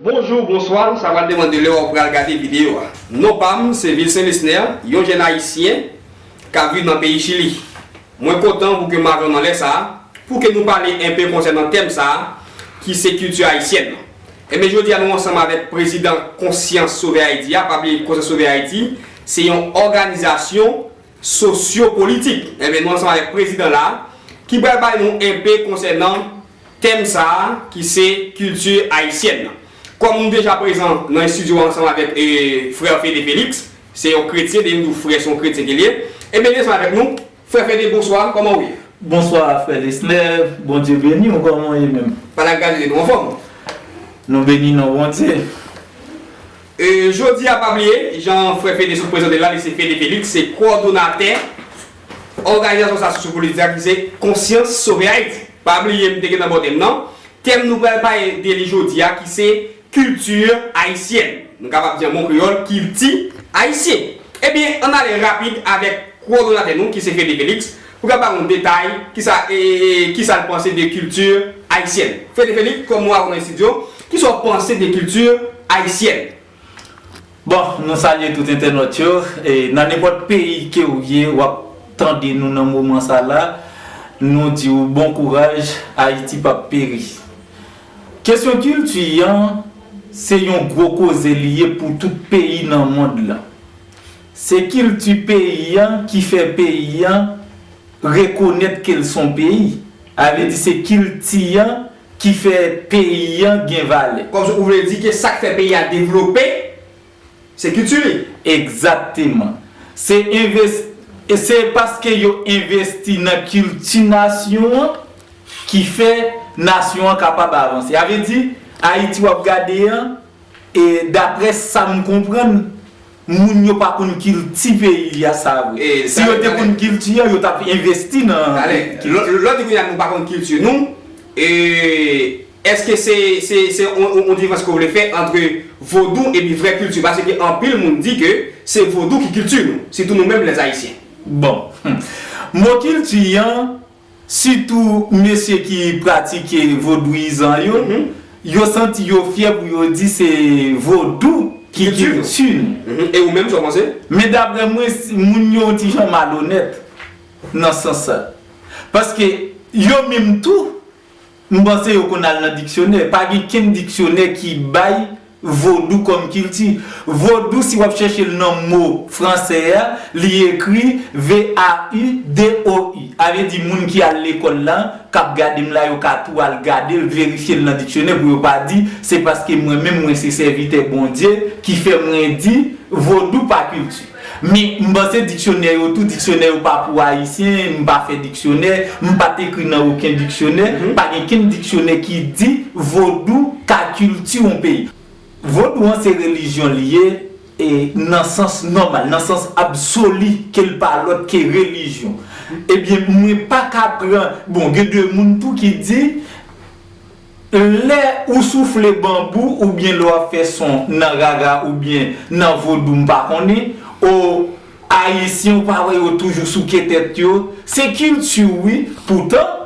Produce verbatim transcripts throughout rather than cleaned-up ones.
Bonjou, bonswa, sa pral depann de lè w pral gade videyo a. Non pa m, se Vilsen Lesner, yon jèn ayisyen k ap viv nan peyi Chili. Mwen kontan pou ke m avè w nan lè sa a, pou ke nou pale enpe konsènan tèm sa a, ki se kilti ayisyèn nan. Enben, jodi a, nou ansanm avèk prezidan Konsyans Sove Ayiti a, pa bliye Konsyans Sove Ayiti, se yon òganizasyon sosyo-politik. Enben, nou ansanm avèk prezidan la, ki pral bay nou enpe konsènan tèm sa a, ki se kilti ayisyèn nan. Kòm nou deja prezan nan estidyo a ansanm avèk, e, frè Fede Felix, se yon kretyen, depi m di w frè, se yon kretyen ke l ye. Enben, li ansanm avèk nou. Frè Fede, bonswa, kòman w ye? Bonswa, frè Lesner, Bondye beni w, kòman w ye menm? Pa lagade nou anfòm. Nou beni non Bondye. E, jodi a, pa bliye, jan frè Fede sot prezante la, li se Fede Felix, se kowòdonatè òganizasyon sa sosyo-politik la ki se Konsyans Sove Ayiti. Pa bliye, m te gentan ba w tèm nan. Tèm nou pral pale de li jodi a, ki se kilti ayisyèn. Nou kapab di an bon kreyòl, kilti ayisyen. Ebyen, ann ale rapid avèk kowòdonatè nou, ki se Fede Felix, pou l ka ba nou detay, kisa, e, e, e, kisa l panse de kilti ayisyèn. Fede Felix, kòm nou avè w nan estidyo, kisa w panse de kilti ayisyèn? Bon, nou salye tout entènòt yo. E nan nenpòt peyi ke w ye, w ap tande nou nan moman sa la, nou di w bon kouraj, Ayiti p ap peri. Kesyon kilti an, se yon gwo koze li ye pou tout peyi nan mond lan. Se kilti peyi an ki fè peyi an rekonèt ke l s on peyi. A vle di se kilti an ki fè peyi an gen valè. Kòmsi ou vle di ke sa k fè peyi a devlope, se kilti li. Egzakteman. Se enves-, e se paske yo envesti nan kilti nasyon an ki fè nasyon an kapab avanse. A vle di, Ayiti w ap gade an, e daprè sa m konprann, moun yo pa konn kilti peyi a, sa vre. Si yo te konn kilti an, yo t ap envesti nan kilti. Lè, lè w di kounye a nou pa konn kilti nou, e, èske se, se, se on, on, on diferans ke w vle fè ant vodou epi vrè kilti? Paske anpil moun di ke se vodou ki kilti nou, sitou nou menm lèzayisyen. Bon, hmm. Mo kilti an, sitou mesye ki pratike vodouyizan yo, yo santi yo fyè pou yo di se vodou ki kilti nou. E ou menm, sa w panse? Men daprè mwen, s-, moun yo yon ti jan malonèt nan sans sa. Paske yo menm tou, m panse yo konn al nan diksyonè. Pa gen kenn diksyonè ki bay vodou kòm kilti. Vodou, si w ap chèche l nan mo fransè a, li ekri V A U D O U. A vle di moun ki al lekòl la, k ap gade m la, yo ka tou al gade l, verifye l nan diksyonè pou yo pa di se paske mwen menm, mwen se sèvitè Bondye ki fè mwen di vodou pa kilti. Men, m panse diksyonè yo tou, diksyonè yo pa pou Ayisyen, m pa fè diksyonè, m pa t ekri nan okenn diksyonè, pa gen kenn diksyonè ki di vodou ka kilti yon peyi. Vodou an se relijyon li ye, e nan sans nòmal, nan sans absoli, ke l pa lòt ke relijyon. Ebyen, mwen pa ka pran, bon, gen de moun tou ki di, lè ou soufle banbou oubyen lè w ap fè son nan raga oubyen nan vodou, m pa konnen, o, Ayisyen, ou pa wè yo toujou souke tèt yo? Se kilti w, wi. Poutan,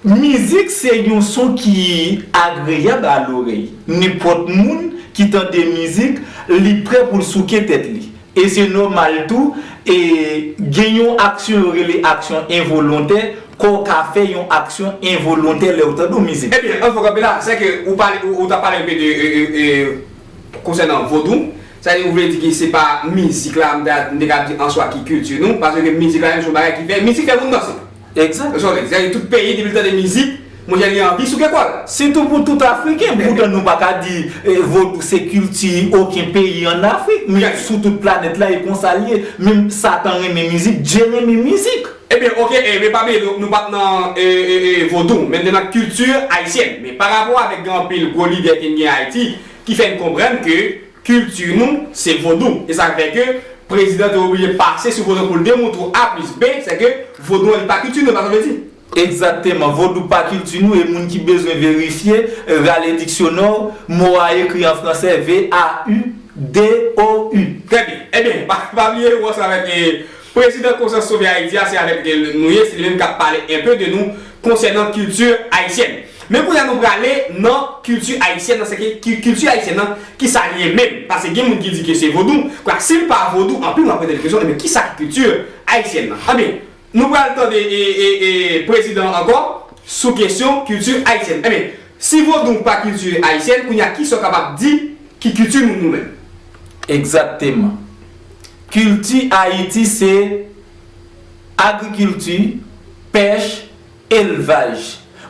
mizik se yon son ki agreyab a lorèy. Nenpòt moun ki tande mizik, li prè pou l souke tèt li. E se nòmal tou, e gen yon aksyon yo rele aksyon envolontè, kò w ka fè yon aksyon envolontè lè w tande yon mizik. Ebyen, ann fò kanpe la, sèke ou pale, ou, ou ta pale enpe de, e, e, e, konsènan vodou. Sa vle di, ou vle di ke se pa mizik la, m ta, m te ka di an swa ki kilti nou, paske mizik la menm se yon bagay ki fè, mizik fè moun danse. Egzakteman. Sètadi tout peyi, depi l tande mizik, monchè, li anvi souke kò l. Sitou pou tout Afriken, poutan nou pa ka di, e, vodou se kilti okenn peyi ann Afrik, men sou tout planèt la, e konsa l ye. Menm Satan renmen mizik, Dye renmen mizik. Ebyen, oke, e, men pa bliye, nou, nou pa t nan, e, e, e, vodou, men n te nan kilti ayisyèn. Men pa rapò avèk gen anpil gwo lidè ke n gen Ayiti, ki fè n konprann ke kilti nou, se vodou. E sa k fè ke prezidan te oblije pase sou vodou pou l demontre w A plis B, sèke vodou an li pa kilti nou, pa sa w vle di? Egzakteman, vodou pa kilti nou, e moun ki bezwen verifye, rale diksyonè w, mo a ekri an fransè, V A U D O U. Trè byen. Ebyen, pa, pa bliye, ou ansanm avèk, e, prezidan Konsyans Sove Ayiti a, se avèk, e, nou ye, se li menm k ap pale enpe de nou konsènan kilti ayisyèn. Men kounye a nou prale nan kilti ayisyèn nan, se ke ki- kilti ayisyèn nan, ki sa li ye menm? Paske gen moun ki di ke se vodou. Kwa, si l pa vodou, anpil moun ap poze l kesyon, ebyen, ki sa ki kilti ayisyèn nan? Ebyen, nou pral tande e, e, e, prezidan an ankò sou kesyon kilti ayisyèn. Ebyen, si vodou pa kilti ayisyèn, kounye a ki sa w kapab di ki kilti nou, nou menm? Egzakteman. Kilti Ayiti se agrikilti, pèch, elvaj.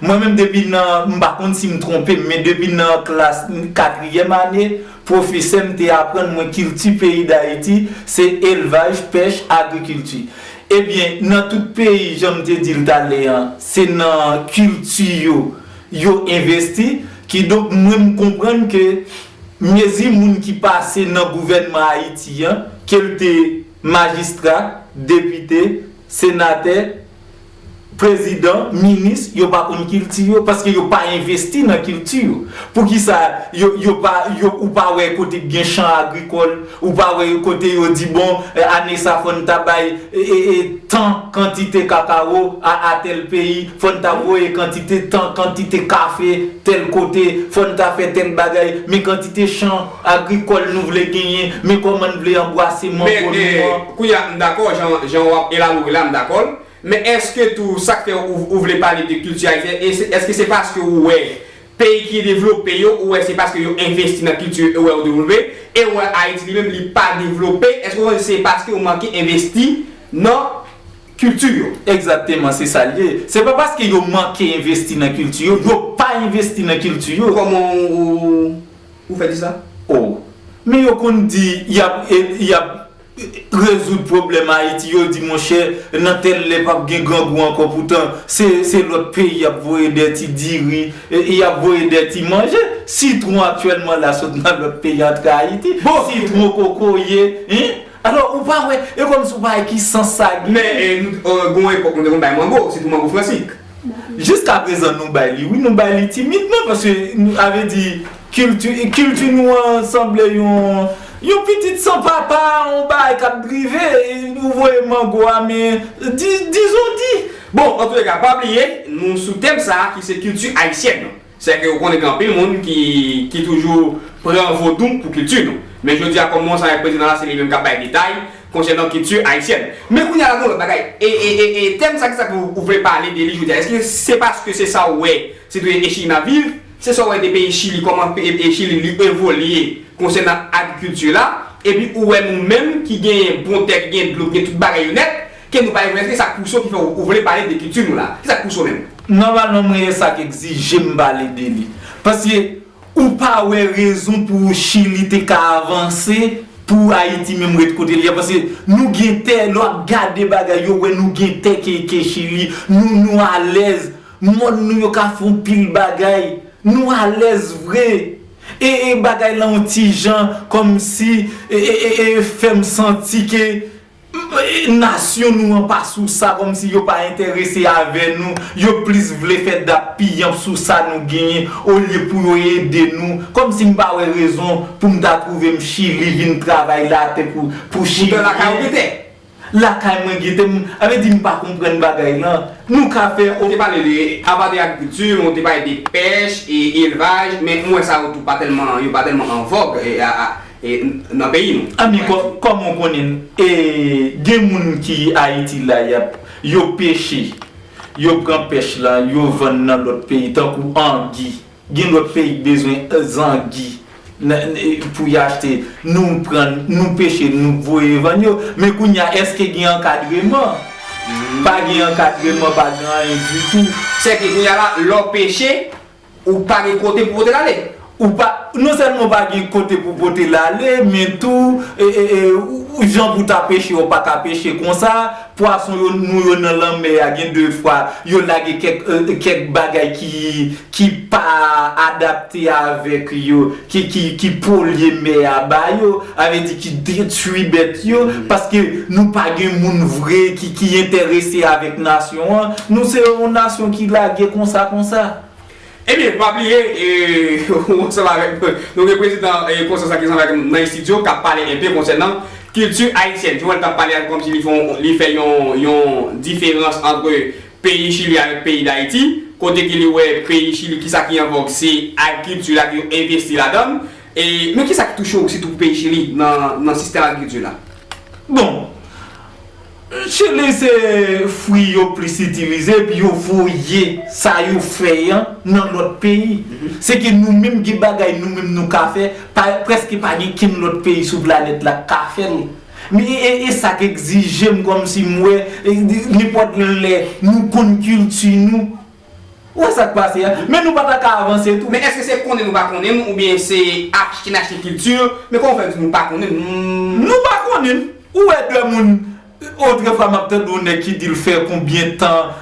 Mwen menm depi nan, m pa konn si m twonpe m, men depi nan klas katriyèm ane, pwofesè m te aprann mwen kilti peyi Dayiti se elvaj, pèch, agrikilti. Ebyen, nan tout peyi, jan m te di l talè an, se nan kilti yo yo envesti. Kidonk, mwen m konprann ke mezi moun ki pase nan gouvènman Ayiti an, ke l te majistra, depite, senatè, prezidan, minis, yo pa konn kilti yo, paske yo pa envesti nan kilti yo. Poukisa yo, yo pa, yo, ou pa wè kote k gen chan agrikòl, ou pa wè kote yo di, bon, ane sa fò n ta bay e, e, e, tan kantite kakawo a, a tèl peyi, fò n ta voye kantite tan, kantite kafe tèl kote, fò n ta fè tèl bagay, men kantite chan agrikòl nou vle genyen, men kòman n vle anbwase mango nou an. Kounye a, m dakò, jan, jan w ap elabore la, m dakò l. Men èske tou, sa k fè ou, ou vle pale de kilti ayisyèn, èske se paske ou wè peyi ki devlope yo, ou wè se paske yo envesti nan kilti yo, ou wè yo devlope, e ou wè Ayiti li menm, li pa devlope, èske ou panse se paske yo manke envesti nan kilti yo? Egzakteman, se sa l ye. Se pa paske yo manke envesti nan kilti yo, yo pa envesti nan kilti yo. Kòman ou, ou fè di sa? Oh. Men yo konn di, y ap, e, y ap rezoud pwoblèm Ayiti, yo di, monchè, nan tèl lè p ap gen grangou ankò, poutan se, se lòt peyi y ap voye dè ti diri, e, y ap voye dè ti manje. Sitwon aktyèlman la sot nan lòt peyi antre Ayiti. Sitwon, kokoye, hein? Alò, ou pa wè, e kòmsi ou pa wè ki sans sa gen. Men, e, nou, e, gon epòk, nou te konn bay mango, sitou mango fransik. Jiskaprezan, nou bay li, wi, nou bay li timidman, paske, nou, a vle di, kilti, kilti nou an sanble yon, yon pitit san papa, yon bagay k ap drive, e, ou voye mango a, men, di, dizon di. Bon, antouleka, pa bliye, nou sou tèm sa a ki se kilti ayisyèn. Sèke ou konnen gen anpil moun ki, ki toujou pran vodou pou kilti nou. Men jodi a, kòm mwen ansanm avèk prezidan la, se li menm k ap bay detay konsènan kilti ayisyèn. Men kounye a la, gen lòt bagay. E, e, e, e tèm sa, ki sa ke ou, ou vle pale de li jodi a? Èske se paske se sa ou wè, se tou e Chili n ap viv? Se sa ou wè de peyi Chili, kòman pe- e Chili li evolye konsènan agrikilti la? Epi ou wè nou menm ki genyen bon tè, ki genyen dlo, ki gen tout bagay yo nèt, ke nou pa evolye? Èske sa k pouse w ki fè ou, ou vle pale de kilti nou la? Ki sa k pouse w menm? Nòmalman, mwen, e sa k egzije m pale de li. Paske ou pa wè rezon pou Chili te ka avanse, pou Ayiti menm ret kote l ye a. Paske nou gen tè, lè w ap gade bagay yo, wè nou gen tè ke, ke Chili, nou, nou alèz, mòn nou yo ka fè yon pil bagay, nou alèz vre. E, e bagay la yon ti jan kòmsi, e, e, e, e fè m santi ke, e, nasyon nou an pa sou sa, kòmsi yo pa enterese avè nou, yo plis vle fè dap piyanp sou sa nou genyen, olye pou yo ede nou. Kòmsi m pa wè rezon pou m ta twouve m Chili, vin travay latè pou, pou Chili. Poutan lakay ou gen tè. Lakay mwen gen tè, m, a vle di m pa konprann bagay lan. Nou ka fè. Ou te pale de, apa de agrikilti, men ou te pale de pèch e elvaj, men m wè sa yo tou pa tèlman, yo pa tèlman an vòg, e, a, a, e, nan peyi nou. Ami, kò- kòman w konnen, e, gen moun ki Ayiti la, y ap, yo peche, yo pran pèch la, yo vann nan lòt peyi, tankou angi. Gen lòt peyi k bezwen zangi nan, pou y achte. Nou pran, nou peche, nou voye vann yo. Men kounye a, èske gen ankadreman? Pa gen ankadreman, pa gen anyen ditou. Sèke kounye a la, lè w peche, ou pa gen kote pou pote l ale. Ou pa, non sèlman w pa gen kote pou pote l ale, men tou, e, e, e, ou, jan pou w ta peche, w pa ka peche konsa. Pwason yo, nou yo nan lanmè a, gen de fwa, yo lage kèk, e, kèk bagay ki, ki pa adapte avèk yo, ki, ki, ki polye mè a ba yo, a vle di ki detwi bèt yo, paske nou pa gen moun vre ki, ki enterese avèk nasyon an. Nou se yon nasyon ki lage konsa, konsa. Ebyen, pa bliye, e, ou ansanm avèk, nou gen prezidan, e, Konstans la ki ansanm avèk nou nan estidyo, k ap pale enpe konsènan kilti ayisyèn. Joel t ap pale a l kòmsi li fè yon, li fè yon, yon diferans ant peyi Chili avèk peyi Dayiti. kote ke li wè peyi Chili, kisa ki an vòg, se agrikilti la ke yo envesti ladan l. E, men kisa ki touche w sitou pou peyi Chili nan, nan sistèm agrikilti la? Bon, Chili se fwi yo plis itilize, epi yo voye sa yo fè an nan lòt peyi. Se ke nou menm gen bagay nou menm nou ka fè, pa, prèske pa gen kenn lòt peyi sou planèt la k ka fè l. Men e, e, e sa k egzije m kòmsi m wè, e, nenpòt lè nou konn kilti nou. Ou wè sa k pase a? Men nou pa ta ka avanse tou. Men èske se konnen nou pa konnen m oubyen se achte n achte kilti? Men kòman w fè di nou pa konnen n? Nou pa konnen n. Ou wè de moun, otrefwa m ap tande yon nèg ki di l fè konbyen tan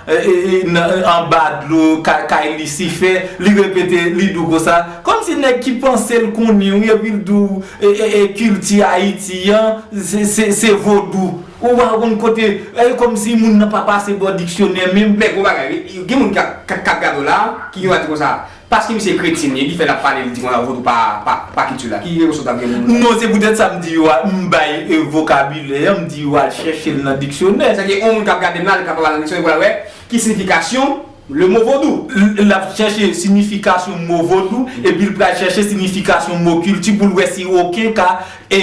anba dlo kay Lisifè, li repete, li di w konsa. Kòmsi nèg ki panse l konnen wi, epi l di w kilti Ayiti an se vodou. Ou pa konn kote, e kòmsi moun nan pa pase bò diksyonè menm. Men gon bagay wi, gen moun k ap k ap gade w la, ki gen dwa di konsa, paske misye kretyen li ye ki fè l ap pale, li di konsa vodou pa pa pa kilti la. Ki repons ou t ap gen pou moun sa? Non, se poutèt sa m di yo, m bay vokabilè an, m di yo al chèche l nan diksyonè. Sèke yon moun k ap gade m la, li ka pral nan diksyonè pou l al wè ki siyifikasyon le mot vodou. L ap chèche siyifikasyon mo vodou, epi l pral chèche siyifikasyon mo kilti pou l wè si okenn ka e,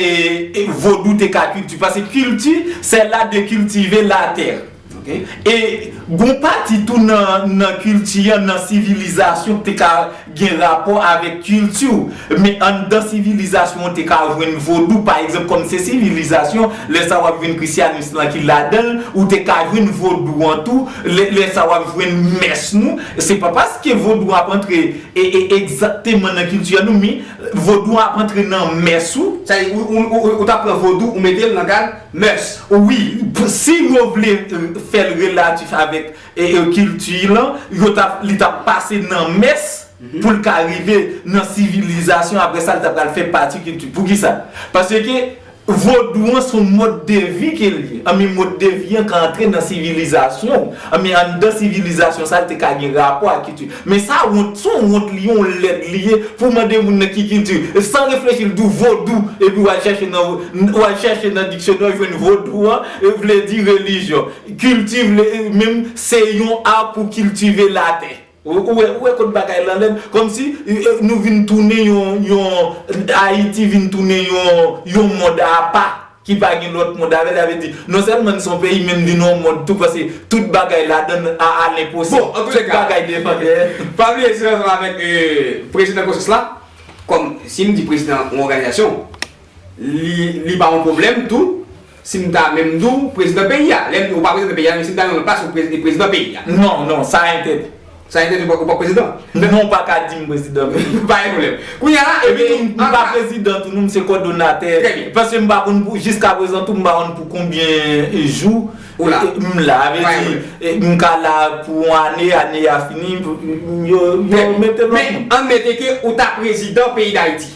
e vodou te ka kilti. Paske kilti, c'est l'art de cultiver la terre. E gon pati tou nan, nan kilti an, nan sivilizasyon k te ka gen rapò avèk kilti w. Men anndan sivilizasyon an, w te ka jwenn vodou, pa egzanp, kòm se sivilizasyon, lè sa w ap jwenn krisyanis lan ki ladan l, ou te ka jwenn vodou an tou, lè, lè sa w ap jwenn mès nou. Se pa paske vodou ap antre e, e, egzakteman nan kilti an nou, men vodou an ap antre nan mès ou. Sa di, ou, ou, ou, ou t ap pran vodou, ou mete l nan kad mès. Wi, si yo vle fè l relatif avèk e, e, kilti lan, yo t ap, li t ap pase nan mès pou l ka rive nan sivilizasyon, apre sa, li ta pral fè pati kilti. Poukisa? Paske vodou an se yon mòd de vi ke l ye. Anben, mòd de vi an ka antre nan sivilizasyon w. Anben, anndan sivilizasyon sa, l te ka gen rapò ak kilti. Men sa wont, se yon wont li ye, yon lèd li ye, pou w mande moun nan ki kilti. San reflechi, l di w vodou, epi w al chèche nan, w al chèche nan diksyonè, w jwenn vodou an, e vle di relijyon. Kilti vle, menm se yon a pou kiltive latè. Ou, ou wè, ou wè kot bagay lan lèd? Kòmsi, e, e, nou vin tounen yon, yon, Ayiti vin tounen yon, yon mond apa, ki pa gen lòt mond avè l, sa vle di, non sèlman n se yon peyi, men n vin yon mond tou, paske tout bagay ladan l a, a lenposib. Bon, antouleka, tout bagay depann de. Pa bliye, se ansanm avèk, e, prezidan konsyans la, kòm, si m di prezidan yon òganizasyon, li, li pa yon pwoblèm tou, si m ta menm di w prezidan peyi a. Lè m di w pa prezidan peyi a, men si m ta nan yon plas ou prezidan peyi a. Non, non, sa entèdi. Sa entèdi, ou pa prezidan. Non, ou pa ka di m prezidan peyi a. Pa gen pwoblèm. Kounye a la, epi tou, m pa prezidan tou, non, m se kòdonatè. Trè byen. Paske m pa konn pou, jiskaprezan tou, m pa konn pou konbyen jou m la. Sa vle di, m ka la pou yon ane, ane a fini, yo, yo mete lòt moun. Men, ann mete ke ou ta prezidan peyi Dayiti.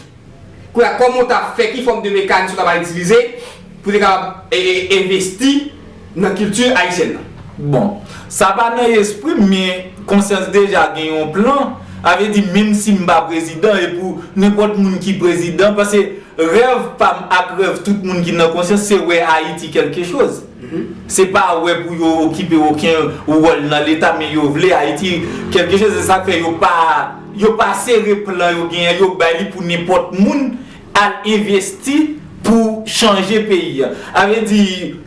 Kounye a, kòman w t ap fè, ki fòm de mekanis ou t ap al itilize pou w te kapab e, e, envesti nan kilti ayisyèn nan? Bon, sa pa nan espri m, men konsyans deja gen yon plan. Sa vle di, menm si m pa prezidan, e pou nenpòt moun ki prezidan, paske rèv pa m ak rèv tout moun ki nan konsyans, se wè Ayiti kèlke choz. Se pa wè pou yo okipe okenn wòl nan Leta, men yo vle Ayiti kèlke choz, se sa k fè yo pa, yo pa sere plan yo genyen, yo bay li pou nenpòt moun al envesti pou chanje peyi a. Sa vle di,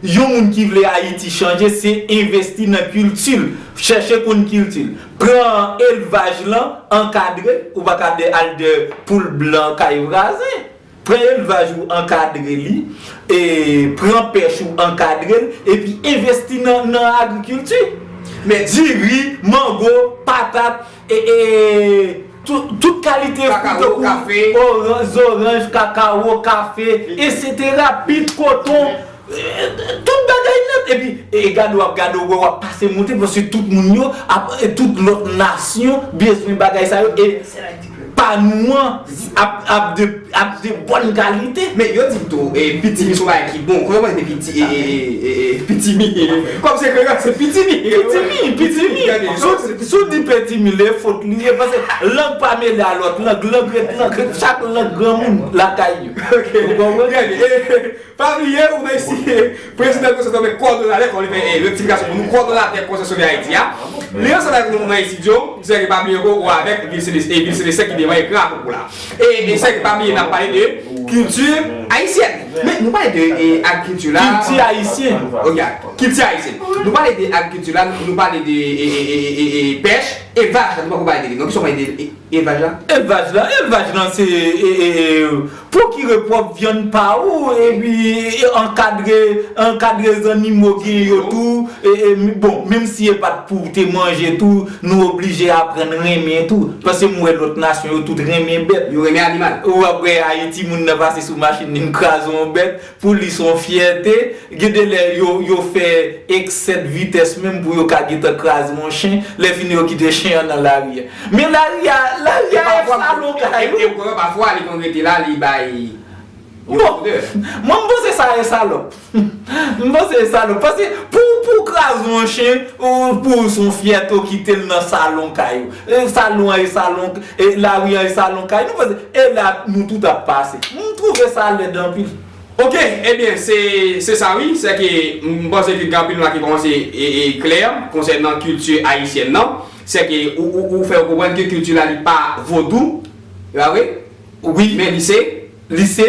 yon moun ki vle Ayiti chanje, se envesti nan kilti l, chèche konn kilti l. Pran elvaj lan, ankadre, ou pa ka de al de poul blan kay vwazen. Pran elvaj ou ankadre li, e, pran pèch ou ankadre l, epi envesti nan, nan agrikilti. Men diri, mango, patat, e, e, tout, tout kalite fwi tankou oranj, zoranj, kakawo, kafe, etsetera, pit, koton, e, tout bagay nèt. Epi, e, gade w ap gade w wè w ap pase monte, paske tout moun yo, ap, e, tout lòt nasyon bezwen bagay sa yo, e pa nou an ap, ap de, ap de bòn kalite. Men yo di m tou, e, pitimi se yon bagay ki bon. Kòman w panse de piti, e, e, e, e, pitimi? Kòm se kreyòl, se pitimi. Pitimi, pitimi. Si w, si w di petimi, le fot li ye, paske lang pa mele a lòt lang, lang ret lang, chak lang granmoun lakay yo. Ok. Ou konprann? Trè byen. E, pa bliye, ou nan estidyo prezidan konsèy sovyen kòdonatè, kòm li fè, e, rektifikasyon pou nou, kòdonatè konsèy sovyen Ayiti a. Li ansanm avèk nou nan estidyo, se ki pa bliye ankò, ou avèk Vilse Destin, e Vilse Destin ki devan ekran a pou la. E, e se ki pa bliye, n ap pale de kilti ayisyèn. Men, nou pale de, e, agrikilti la. Kilti ayisyen. Ok, kilti ayisyen. Nou pale de agrikilti la, nou, nou pale de, e, e, e, e, e, pèch, elvaj la, nou poko pale de li. Non, kisa w pale de, e, elvaj la? Elvaj la, elvaj la, se, e, e, e, pwokire pwòp vyann pa ou, epi, e, ankadre, ankadre zannimo gen yo tou, e, e, bon, menm si e pa t pou te manje tou, nou oblije aprann renmen tou, paske m wè lòt nasyon yo tout renmen bèt. Yo renmen animal. Ou ap wè Ayiti, moun nan pase sou machin li, m kraze yon bèt, pou li se yon fyète, gen de lè yo, yo fè eksè de vitès menm pou yo ka gentan kraze yon chen, lè fini yo kite chen an nan lari a. Men lari a, lari a e salon kay ou. E pafwa, pafwa, li konn rete la, li bay. Bon, mwen m panse sa e salòp. M panse e salòp. Paske pou, pou kraze yon chen, ou, pou se yon fyète w kite l nan salon kay ou. E salon an e salon, e lari an e salon kay nou. Panse, e la, nou tout ap pase. M twouve sa lèd anpil. Ok, ebyen, se, se sa wi. Se ke m panse ke gen anpil moun la ki kòmanse e, e klè konsènan kilti ayisyèn nan. Se ke ou, ou, ou fè yo konprann ke kilti la li pa vodou. E pa vre? Wi. Men li se? Li se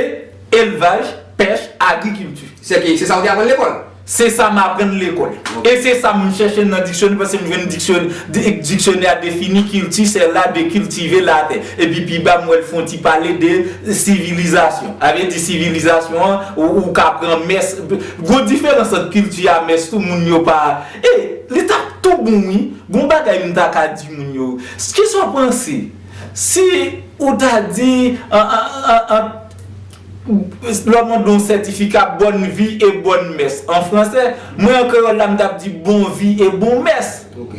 elvaj, pèch, agrikilti. Se ke se sa ou te aprann lekòl? Se sa m aprann lekòl. Ok. E se sa m chèche nan diksyonè, paske m jwenn diksyonè, di-, diksyonè a defini kilti, c'est l'art de cultiver la terre. Epi pi ba m wè l fè yon ti pale de sivilizasyon. Sa vle di sivilizasyon an, ou, ou ka pran mès. Gwo diferans ant kilti a mès tou, moun yo pa. E, li t ap tou bon wi. Gon bagay m ta ka di moun yo. Kisa w panse? Si ou ta di, an, an, an, an, lè w mande yon sètifika bonne vie et bonne messe an fransè, mwen an kreyòl la, m t ap di bon vi e bon mès. Ok.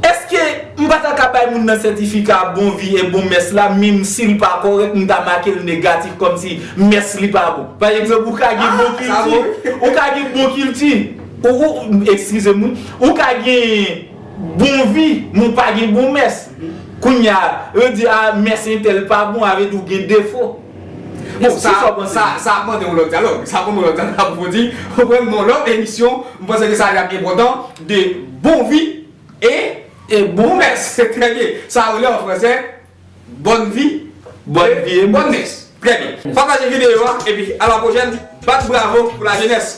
Èske m pa ta ka bay moun nan sètifika bon vi e bon mès la, menm si l pa kòrèk, m ta make l negatif kòmsi mès li pa bon? Pa egzanp, ou ka gen bon kilti, ou ka gen bon kilti, ou, ou, eskize m wi, ou ka gen bon vi, men w pa gen bon mès. Kounye a, yo di, a, mès entèl pa bon, sa vle di w gen defo. Bon, sa, sa, sa ap mande yon lòt dyalòg. Sa ap mande yon lòt dyalòg pou di, pou pran yon lòt emisyon, m panse ke sa ap enpòtan, de bon vi e, e bon mès. Trè byen. Sa rele an fransè, bonne vie, bonne vie et bonne messe. Trè byen. Pataje videyo a, epi a la pwochèn, bat bravo pou lajenès.